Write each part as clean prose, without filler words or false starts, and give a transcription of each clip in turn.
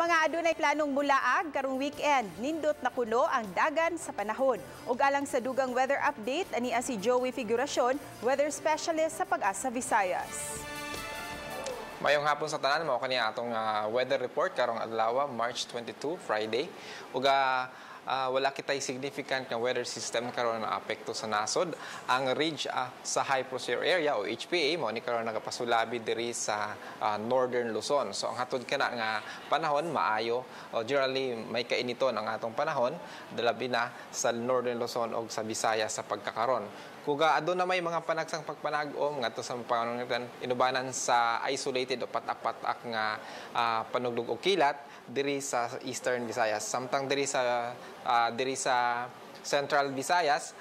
Sa mga adunay planong mulaag karong weekend, nindot na kuno ang dagan sa panahon. Ug alang sa dugang weather update, ania si Joey Figuracion, weather specialist sa Pag-asa Visayas. Mayong hapon sa tanan, mao kani atong weather report karong adlaw, March 22, Friday. Ug wala kitay significant nga weather system karon na apekto sa nasod. Ang ridge sa high pressure area o HPA mao ni karon nagapasulabi diri sa Northern Luzon. So ang hatod kana nga panahon maayo o generally may kainiton ang atong panahon, labi na sa Northern Luzon og sa Visayas sa pagkakaron. Kuga aduna may mga panagsang pagpanag-om ngadto sa pangangitan inubanan sa isolated o patak-patak nga panugdog og kilat diri sa Eastern Visayas. Samtang diri sa Central Visayas,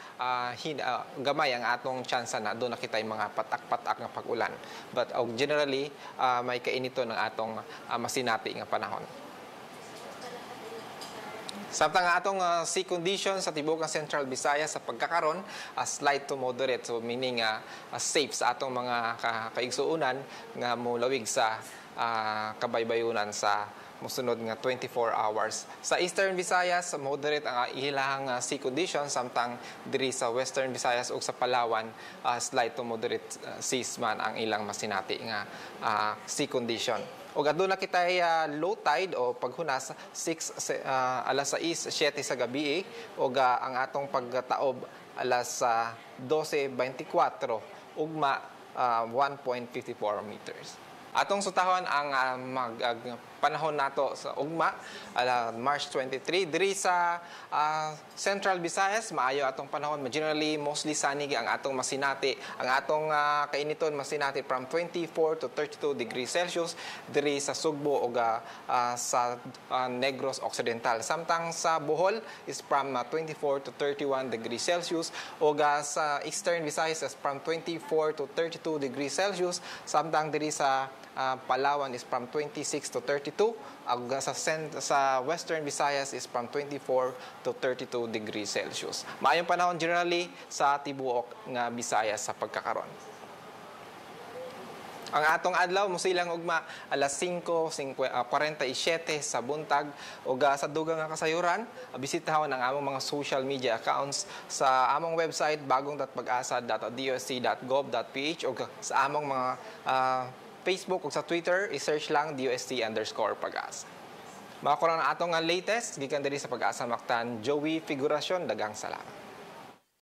gamay ang atong tsansa na aduna kitay mga patak-patak nga pag-ulan. But generally may kainiton ang atong masinati nga panahon. Samtang ang atong sea condition sa tibuok ang Central Visayas sa pagkakaron, slight to moderate. So meaning safe sa atong mga kaigsuonan nga molawig sa kabaybayunan sa mosunod nga 24 hours. Sa Eastern Visayas, moderate ang ilahang sea condition, samtang diri sa Western Visayas ug sa Palawan, slight to moderate seas man ang ilang masinati nga sea condition. Ug aduna kitay low tide o paghunas 6 alas 6, 7 sa gabi ug ang atong pagtaob alas 12:24 ugma, 1.54 meters. Atong sutahon ang mag panahon nato sa ugma ala March 23. Diri sa Central Visayas, maayo atong panahon. Generally mostly sunny ang atong masinati. Ang atong kainiton masinati from 24 to 32 degrees Celsius diri sa Sugbo ug sa Negros Occidental. Samtang sa Bohol is from 24 to 31 degrees Celsius ug sa Eastern Visayas is from 24 to 32 degrees Celsius, samtang diri sa Palawan is from 26 to 32 ug sa Western Visayas is from 24 to 32 degrees Celsius. Maayong panahon generally sa tibuok nga Visayas sa pagkakaron. Ang atong adlaw mosilang ugma alas 5:47 sa buntag ug sa dugang nga kasayuran, bisitahon ang among mga social media accounts sa among website bagong.pagasa.dost.gov.ph ug sa among mga Facebook ug sa Twitter, i-search lang DOST_Pag-asa. Mga ang atong latest gikan diri sa Pag-asa Mactan, Joey Figuracion, daghang salamat.